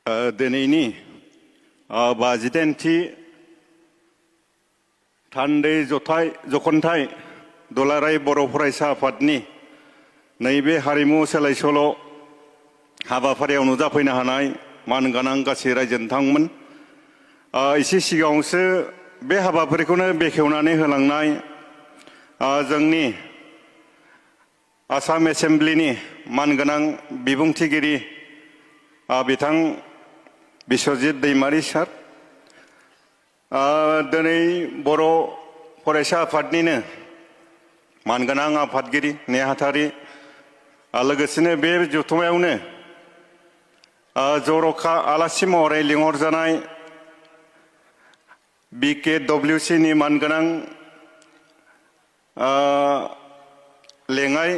दिनैनि 52थि थान्दै जखनथाइ दुलाराय बर' फरायसा आफादनि नैबे हारिमु सोलायसोल' हाबाफारियाव नुजाफैनो हानाय मानगोनां गासै रायजो नोंथांमोन, एसे सिगाङावसो बे हाबाफारिखौनो बेखेवनानै होलांनाय जोंनि आसाम एसेम्ब्लिनि मानगोनां बिबुंथिगिरि बिथां बिश्वजित दैमारि सार, दिनै बर' फरायसा आफादनिनो मानगोनां आफादगिरि नेहाथारि, लोगोसेनो बे जथुम्मायावनो जर'खा आलासि महरै लिंहरजानाय BKWCनि मानगोनां लेङाइ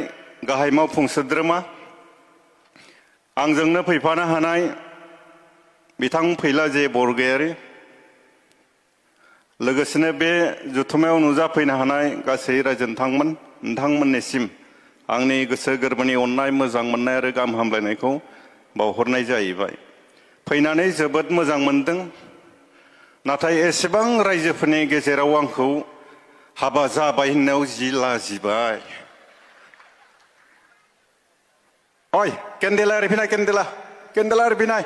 गाहाय मावफुं सोद्रोमा, आंजोंनो फैफानो हानाय बिथां फैलाजे बरगयारी, लोगोसेनो बे जथुम्मायाव नुजाफैनो हानाय गासै रायजो नोंथांमोननिसिम आंनि गोसो गोरबोनि अननाय, मोजां मोननाय आरो गाहाम हामलायनायखौ बावहरनाय जाहैबाय। फैनानै जोबोद मोजां मोनदों, नाथाय एसेबां रायजोफोरनि गेजेराव आंखौ हाबा जाबाय होननायाव जि लाजिबाय। ओइ केन्देला ओरैफैनाय, केन्देला ओरैफैनाय।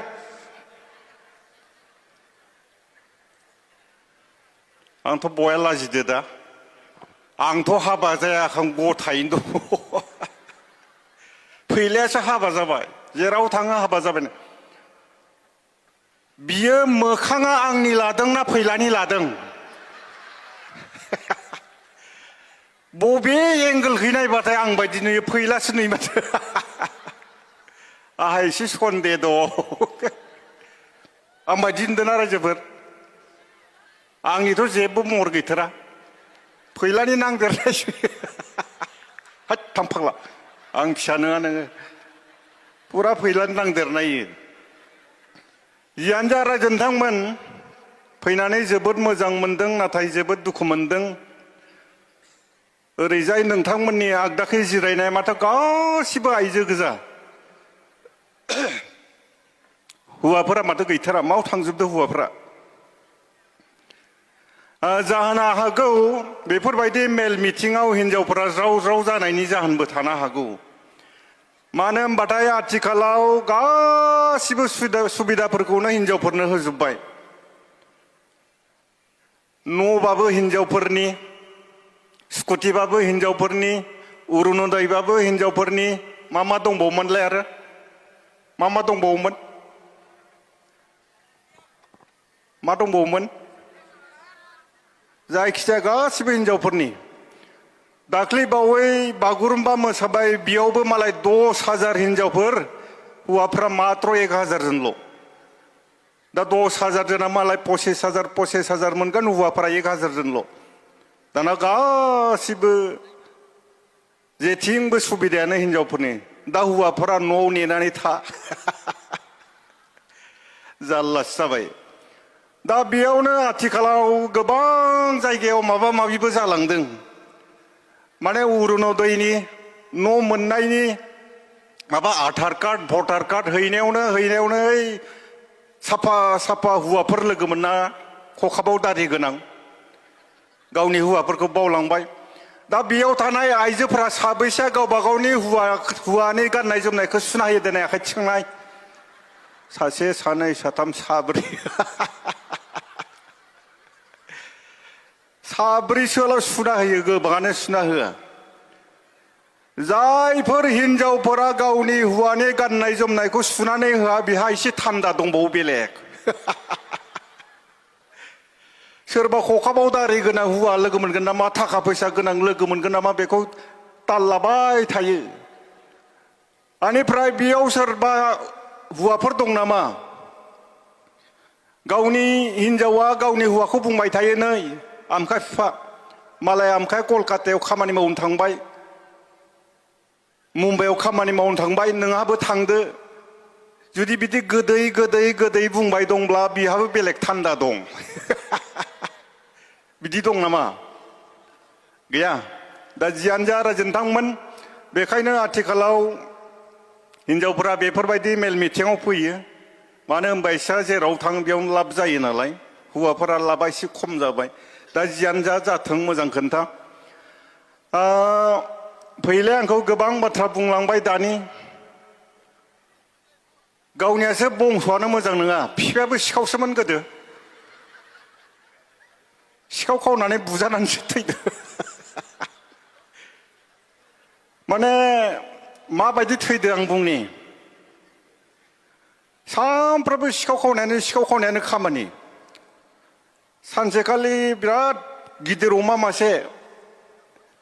आंथ' बया लाजिदो दा, आंथ' हाबा जायाखै, आं गथायैनो दं। फैलायासो हाबा जाबाय, जेराव थाङो हाबा जाबाय। बियो मोखाङा आंनि लादोंना फैलानि लादों? बबे एंगोलखै नायबाथाय आं बायदि नुयो, फैलासो नुयो माथो। आंहा एसे सन्देह दं। आं बायदि नुदोंना रायजोफोर? आंनिथ' जेबो महर गैथारा, फैलानि नांदेरनायसो। हाथ थां फाग्ला, आं फिसा नङा नोङो, फुरा फैलानि नांदेरनाय। जियानो जा रायजो नोंथांमोन, फैनानै जोबोद मोजां मोनदों, नाथाय जोबोद दुखु मोनदों। ओरैजाय नोंथांमोननि आगदाखै जिरायनाय माथो गासिबो आइजो गोजा, हौवाफोरा माथो गैथारा। माव थांजोबदो हौवाफोरा? जाहोनो हागौ बेफोरबायदि मेल मिटिङाव हिनजावफोरा ज्राव ज्राव जानायनि जाहोनबो थानो हागौ। मानो होनबाथाय आथिखालाव गासिबो सुबिदाफोरखौनो हिनजावफोरनो होजोब्बाय। न'बाबो हिनजावफोरनि, स्कुटिबाबो हिनजावफोरनि, अरुनदयबाबो हिनजावफोरनि, मा दंबावोमोनलाय आरो मा दंबावोमोन? मा दंबावोमोन? जायखिजाया गासिबो हिनजावफोरनि। दाख्लै बावै बागुरुम्बा मोसाबाय, बेयावबो मालाय 10,000 हिनजावफोर, हौवाफ्रा मात्र 1,000 जनल'। दा 10,000 जना मालाय 25,000 मोनगोन, हौवाफ्रा 1,000 जनल'। दाना गासिबो जेथिंबो सुबिदायानो हिनजावफोरनि। दा हौवाफोरा न'आव नेनानै था। जारलासो जाबाय। दा बेयावनो आथिखालाव गोबां जायगायाव माबा माबिबो जालांदों। माने अरुनदयनि न' मोननायनि माबा आधार कार्ड, भटार कार्ड हैनायावनो साफा हौवाफोर लोगो मोनना, खखाबाव दारि गोनां, गावनि हौवाफोरखौ बावलांबाय। दा बेयाव थानाय आइजोफोरा साबैसेया गावबा गावनि हौवानि गाननाय जोमनायखौ सुना होयो देनाय आखाइ थिखांनाय? सासे, सानै, साथाम, साब्रै। साब्रैसोल' सुना होयो, गोबाङानो सुना होआ। जायफोर हिनजावफोरा गावनि हौवानि गाननाय जोमनायखौ सुनानै होआ, बेहा एसे थान्दा दंबावो बेलेग। सोरबा खखाबाव दारि गोनां हौवा लोगो मोनगोन नामा, थाखा फैसा गोनां लोगो मोनगोन नामा, बेखौ ताल लाबाय थायो। बेनिफ्राय बेयाव सोरबा हौवाफोर दं नामा? गावनि हिनजावा गावनि हौवाखौ बुंबाय थायो, नै आमखा बिफा, मालाय आमखाया कलकातायाव खामानि मावनो थांबाय, मुम्बाइआव खामानि मावनो थांबाय, नोंहाबो थांदो। जुदि बिदि गोदै बुंबाय दंब्ला बिहाबो बेलेग थान्दा दं। बिदि दं नामा? गैया। दा जियानो जा रायजो नोंथांमोन, बेखायनो आथिखालाव हिनजावफोरा बेफोरबायदि मेल मिटिङाव फैयो। मानो होनबा इसा जेराव थाङो बेयावनो लाब जायो नालाय हौवाफोरा लाबा एसे खम जाबाय दा जियानो जा जाथों मोजां खोन्था फैलाय आंखौ गोबां बाथ्रा बुंलांबाय दानि गावनियासो बंस'आनो मोजां नङा बिफायाबो सिखावसोमोन गोदो सिखाव खावनानै बुजानानैसो थैदो माने माबायदि थैदो आं बुंनि सानफ्रोमबो सिखाव खावनायानो खामानि सानसेखालि बिराद गिदिर अमा मासे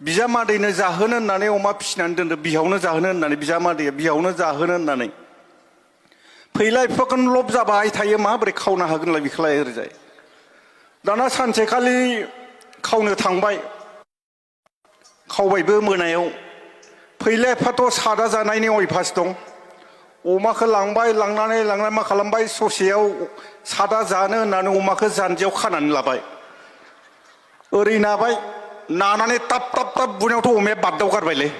बिजामादैनो जाहोनो होननानै अमा फिसिनानै दोनदो बिहावनो जाहोनो होननानै बिजामादैया बिहावनो जाहोनो होननानै फैलाय बिफाखौनो लब जाबाय थायो माबोरै खावनो हागोनलाय बेखौलाय ओरैजाय दाना सानसेखालि खावनो थांबाय खावबायबो मोनायाव फैलाय बिफाथ' सादा जानायनि अयभास दं अमाखौ लांनानै मा खालामबाय ससेयाव सादा जानो होननानै अमाखौ जानजियाव खानानै लाबाय ओरै नाबाय नानानै ताब ताब ताब बुनायावथ' अमाया बारदाव गारबायलै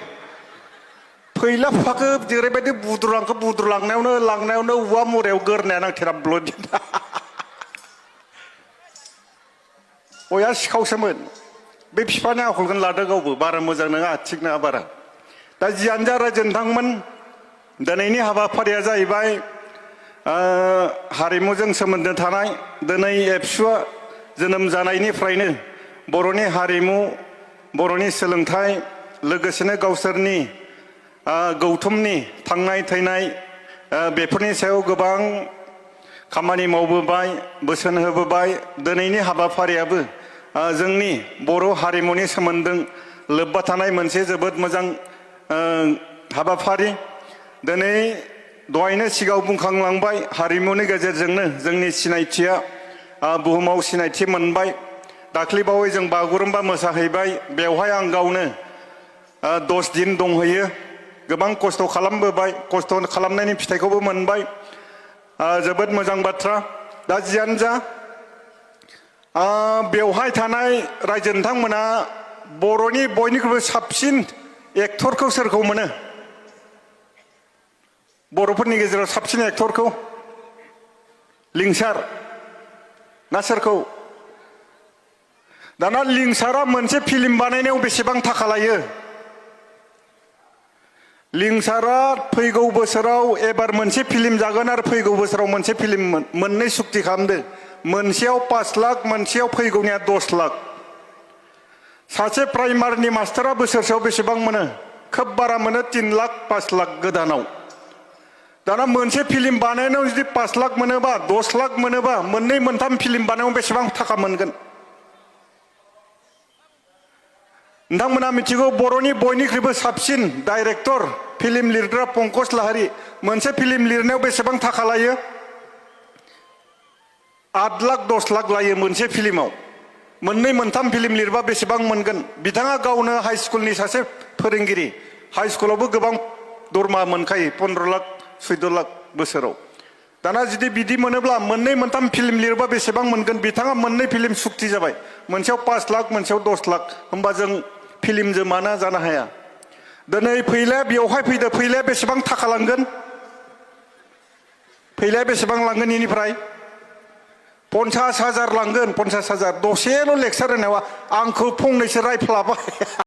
फैला बिफाखौ जेरैबायदि बुद्रुलांनायावनो औवा मुरायाव गोरनाया नांथेरा ब्लड अया सिखावसोमोन बे बिफानि आखलखौनो लादो गावबो बारा मोजां नङा थिग नङा बारा दा जियानो जा रायजो नोंथांमोन दिनैनि हाबाफारिया जाहैबाय हारिमुजों सोमोन्दो थानाय दिनै एबसुआ जोनोम जानायनिफ्रायनो बर'नि हारिमु बर'नि सोलोंथाइ लोगोसेनो गावसोरनि गौथुमनि थांनाय थैनाय बेफोरनि सायाव गोबां खामानि मावबोबाय बोसोन होबोबाय दिनैनि हाबाफारियाबो जोंनि बर' हारिमुनि सोमोन्दों लोब्बा थानाय मोनसे जोबोद मोजां हाबाफारि दिनै दहायनो सिगाङाव बुंखांलांबाय हारिमुनि गेजेरजोंनो जोंनि सिनायथिया बुहुमाव सिनायथि मोनबाय दाख्लैबावै जों बागुरुम्बा मोसाहैबाय बेवहाय आं गावनो 10 दिन दंहैयो गोबां खस्थ' खालामबोबाय खस्थ' खालामनायनि फिथाइखौबो मोनबाय जोबोद मोजां बाथ्रा दा जियानो जा बेवहाय थानाय रायजो नोंथांमोना बर'नि बयनिख्रुइबो साबसिन एक्टरखौ सोरखौ मोनो बर'फोरनि गेजेराव साबसिन एक्टरखौ लिंसार ना सोरखौ दाना लिंसारा मोनसे फिल्म बानायनायाव बेसेबां थाखा लायो लिंसारा फैगौ बोसोराव एबार मोनसे फिल्म जागोन आरो फैगौ बोसोराव मोनसे फिल्म मोननै सुक्ति खालामदो मोनसेयाव 5 लाख मोनसेयाव फैगौनिया 10 लाख सासे प्राइमारिनि मास्टारा बोसोरसेयाव बेसेबां मोनो खोब बारा मोनो 3 लाख 5 लाख गोदानाव दाना मोनसे फिल्म बानायनायाव जुदि 5 लाख मोनोबा 10 लाख मोनोबा मोननै मोनथाम फिल्म बानायनायाव बेसेबां थाखा मोनगोन नोंथांमोना मिथिगौ बर'नि बयनिख्रुइबो साबसिन डाइरेक्टर फिल्म लिरग्रा पंकज लाहारी मोनसे फिल्म लिरनायाव बेसेबां थाखा लायो 8 लाख 10 लाख लायो मोनसे फिल्माव मोननै मोनथाम फिल्म लिरबा बेसेबां मोनगोन बिथाङा गावनो हाइ स्कुलनि सासे फोरोंगिरि हाइ स्कुलावबो गोबां दरमा मोनखायो 15 लाख 14 लाख बोसोराव दाना जुदि बिदि मोनोब्ला मोननै मोनथाम फिल्म लिरबा बेसेबां मोनगोन बिथाङा मोननै फिल्म सुक्ति जाबाय मोनसेयाव 5 लाख मोनसेयाव 10 लाख होमबा जों फिल्मजों माना जानो हाया दिनै फैलाया बेवहाय फैदो फैलाया बेसेबां थाखा लांगोन फैलाया बेसेबां लांगोन इनिफ्राय 50,000 लांगोन 50,000 दसेल' लेक्सार होनायाव आंखौ फंनैसो रायफ्लाबाय